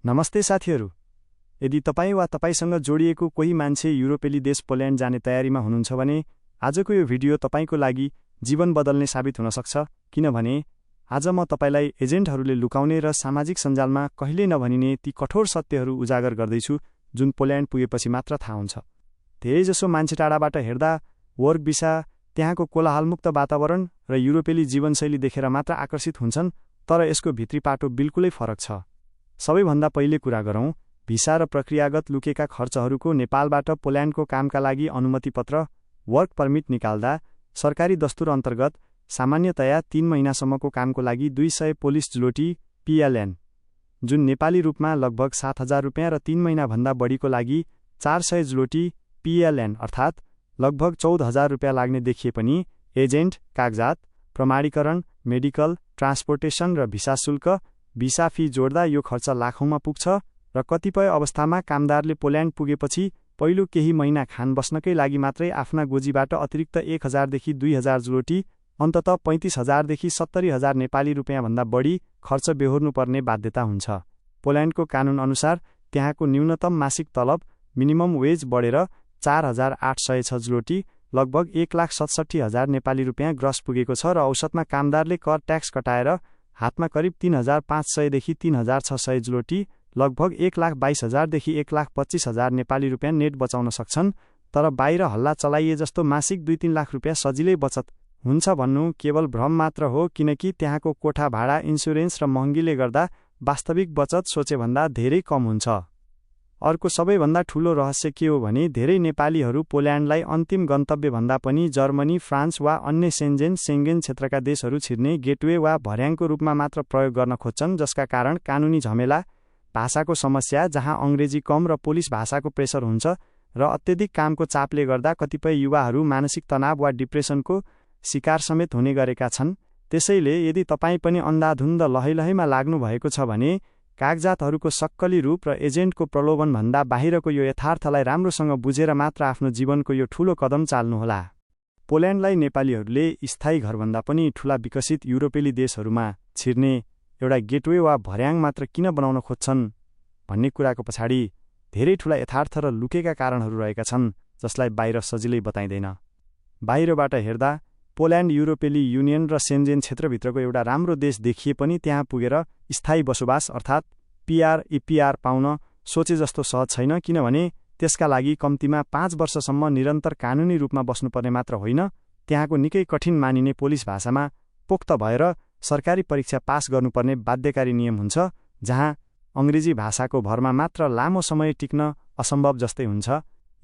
नमस्ते साथीहरू, यदि तपाईँ वा तपाईसँग जोडिएको कोही मान्छे युरोपेली देश पोल्यान्ड जाने तयारीमा हुनुहुन्छ भने आजको यो भिडियो तपाईको लागि जीवन बदल्ने साबित हुन सक्छ, किनभने आज म तपाईलाई एजेन्टहरूले लुकाउने र सामाजिक सञ्जालमा कहिल्यै नभनिने ती कठोर सत्यहरू उजागर गर्दैछु जुन पोल्यान्ड पुगेपछि मात्र थाहा हुन्छ। धेरैजसो मान्छे टाढाबाट हेर्दा वर्क भिसा, त्यहाँको कोलाहलमुक्त वातावरण र युरोपेली जीवनशैली देखेर मात्र आकर्षित हुन्छन्, तर यसको भित्री पाटो बिल्कुलै फरक छ। सबैभन्दा पहिले कुरा गरौँ भिसा र प्रक्रियागत लुकेका खर्चहरूको। नेपालबाट पोल्यान्डको कामका लागि अनुमति पत्र वर्क परमिट निकाल्दा सरकारी दस्तुर अन्तर्गत सामान्यतया 3 महिनासम्मको कामको लागि 200 पोलिस ज्लोटी PLN, जुन नेपाली रूपमा लगभग 7,000 रुपियाँ र 3 महिनाभन्दा बढीको लागि 400 ज्लोटी PLN अर्थात् लगभग 14,000 रुपियाँ लाग्ने देखिए पनि एजेन्ट, कागजात, प्रमाणीकरण, मेडिकल, ट्रान्सपोर्टेसन र भिसा शुल्क, भिसा फी जोड्दा यो खर्च लाखौँमा पुग्छ र कतिपय अवस्थामा कामदारले पोल्यान्ड पुगेपछि पहिलो केही महिना खान बस्नकै लागि मात्रै आफ्ना गोजीबाट अतिरिक्त 1,000 देखि 2,000 ज्लोटी, अन्ततः 35,000 देखि 70,000 नेपाली रुपियाँभन्दा बढी खर्च बेहोर्नुपर्ने बाध्यता हुन्छ। पोल्यान्डको कानुन अनुसार त्यहाँको न्यूनतम मासिक तलब मिनिमम वेज बढेर 4,806 ज्लोटी, लगभग 1,67,000 नेपाली रुपियाँ ग्रस पुगेको छ र औसतमा कामदारले कर ट्याक्स कटाएर हातमा करिब 3,500 देखि 3,600 ज्लोटी, लगभग 1,22,000 देखि 1,25,000 नेपाली रुपियाँ नेट बचाउन सक्छन्। तर बाहिर हल्ला चलाइए जस्तो मासिक 2-3 लाख रुपियाँ सजिलै बचत हुन्छ भन्नु केवल भ्रम मात्र हो, किनकि त्यहाँको कोठा भाडा, इन्सुरेन्स र महँगीले गर्दा वास्तविक बचत सोचेभन्दा धेरै कम हुन्छ। अर्को सबैभन्दा ठूलो रहस्य के हो भने धेरै नेपालीहरू पोल्यान्डलाई अन्तिम गन्तव्यभन्दा पनि जर्मनी, फ्रान्स वा अन्य सेन्गेन क्षेत्रका देशहरू छिर्ने गेटवे वा भर्याङको रूपमा मात्र प्रयोग गर्न खोज्छन्, जसका कारण कानुनी झमेला, भाषाको समस्या जहाँ अङ्ग्रेजी कम र पोलिस भाषाको प्रेसर हुन्छ र अत्यधिक कामको चापले गर्दा कतिपय युवाहरू मानसिक तनाव वा डिप्रेसनको शिकार समेत हुने गरेका छन्। त्यसैले यदि तपाईँ पनि अन्धाधुन्द लहैलहैमा लाग्नु भएको छ भने कागजातहरूको सक्कली रूप र एजेन्टको प्रलोभनभन्दा बाहिरको यो यथार्थलाई राम्रोसँग बुझेर मात्र आफ्नो जीवनको यो ठूलो कदम चाल्नुहोला। पोल्यान्डलाई नेपालीहरूले स्थायी घरभन्दा पनि ठूला विकसित युरोपेली देशहरूमा छिर्ने एउटा गेटवे वा भर्याङ मात्र किन बनाउन खोज्छन् भन्ने कुराको पछाडि धेरै ठूला यथार्थ र लुकेका कारणहरू रहेका छन्, जसलाई बाहिर सजिलै बताइँदैन। बाहिरबाट हेर्दा पोल्यान्ड युरोपेली युनियन र सेन्जेन क्षेत्रभित्रको एउटा राम्रो देश देखिए पनि त्यहाँ पुगेर स्थायी बसोबास अर्थात् EPR पाउन सोचे जस्तो सहज छैन, किनभने त्यसका लागि कम्तीमा 5 वर्षसम्म निरन्तर कानुनी रूपमा बस्नुपर्ने मात्र होइन, त्यहाँको निकै कठिन मानिने पोलिस भाषामा पोख्त भएर सरकारी परीक्षा पास गर्नुपर्ने बाध्यकारी नियम हुन्छ, जहाँ अङ्ग्रेजी भाषाको भरमा मात्र लामो समय टिक्न असम्भव जस्तै हुन्छ।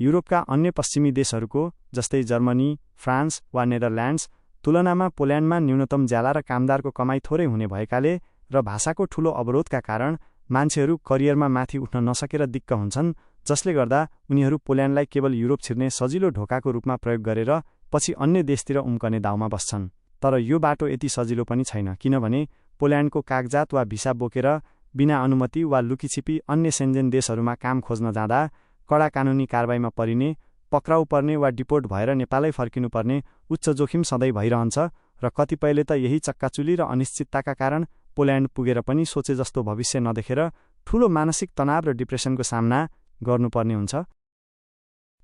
युरोपका अन्य पश्चिमी देशहरूको जस्तै जर्मनी, फ्रान्स वा नेदरल्यान्ड्स तुलनामा पोल्यान्डमा न्यूनतम ज्याला र कामदारको कमाई थोरै हुने भएकाले र भाषाको ठूलो अवरोधका कारण मान्छेहरू करियरमा माथि उठ्न नसकेर दिक्क हुन्छन्, जसले गर्दा उनीहरू पोल्यान्डलाई केवल युरोप छिर्ने सजिलो ढोकाको रूपमा प्रयोग गरेर पछि अन्य देशतिर उम्कने दाउमा बस्छन्। तर यो बाटो यति सजिलो पनि छैन, किनभने पोल्यान्डको कागजात वा भिसा बोकेर बिना अनुमति वा लुकीछिपी अन्य सेन्जेन देशहरूमा काम खोज्न जाँदा कडा कानुनी कारबाहीमा परिने, पक्राउ पर्ने वा डिपोर्ट भएर नेपालै फर्किनुपर्ने उच्च जोखिम सधैँ भइरहन्छ र कतिपयले त यही चक्काचुली र अनिश्चितताका कारण पोल्यान्ड पुगेर पनि सोचे जस्तो भविष्य नदेखेर ठूलो मानसिक तनाव र डिप्रेसनको सामना गर्नुपर्ने हुन्छ।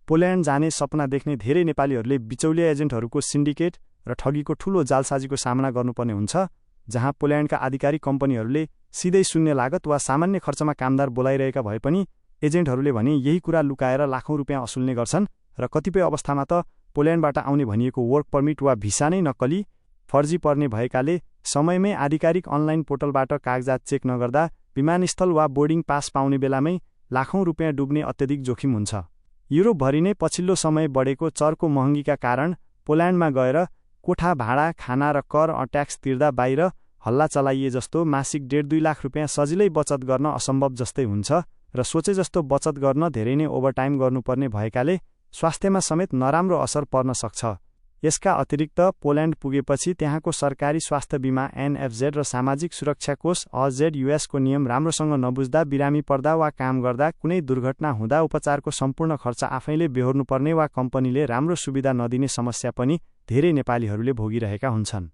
पोल्यान्ड जाने सपना देख्ने धेरै नेपालीहरूले बिचौलिया एजेन्टहरूको सिन्डिकेट र ठगीको ठूलो जालसाजीको सामना गर्नुपर्ने हुन्छ, जहाँ पोल्यान्डका आधिकारिक कम्पनीहरूले सिधै शून्य लागत वा सामान्य खर्चमा कामदार बोलाइरहेका भए पनि एजेन्टहरूले भने यही कुरा लुकाएर लाखौँ रुपियाँ असुल्ने गर्छन् र कतिपय अवस्थामा त पोल्यान्डबाट आउने भनिएको वर्क परमिट वा भिसा नै नक्कली, फर्जी पर्ने भएकाले समयमै आधिकारिक अनलाइन पोर्टलबाट कागजात चेक नगर्दा विमानस्थल वा बोर्डिङ पास पाउने बेलामै लाखौँ रुपियाँ डुब्ने अत्यधिक जोखिम हुन्छ। युरोपभरि नै पछिल्लो समय बढेको चर्को महँगीका कारण पोल्यान्डमा गएर कोठा भाडा, खाना र कर ट्याक्स तिर्दा बाहिर हल्ला चलाइए जस्तो मासिक 1.5-2 लाख रुपियाँ सजिलै बचत गर्न असम्भव जस्तै हुन्छ र सोचे जस्तो बचत गर्न धेरै नै ओभरटाइम गर्नुपर्ने भएकाले स्वास्थ्यमा समेत नराम्रो असर पर्न सक्छ। यसका अतिरिक्त पोल्यान्ड पुगेपछि त्यहाँको सरकारी स्वास्थ्य बिमा NFZ र सामाजिक सुरक्षा कोष AZUS को नियम राम्रोसँग नबुझ्दा बिरामी पर्दा वा काम गर्दा कुनै दुर्घटना हुँदा उपचारको सम्पूर्ण खर्च आफैले बेहोर्नुपर्ने वा कम्पनीले राम्रो सुविधा नदिने समस्या पनि धेरै नेपालीहरूले भोगिरहेका हुन्छन्।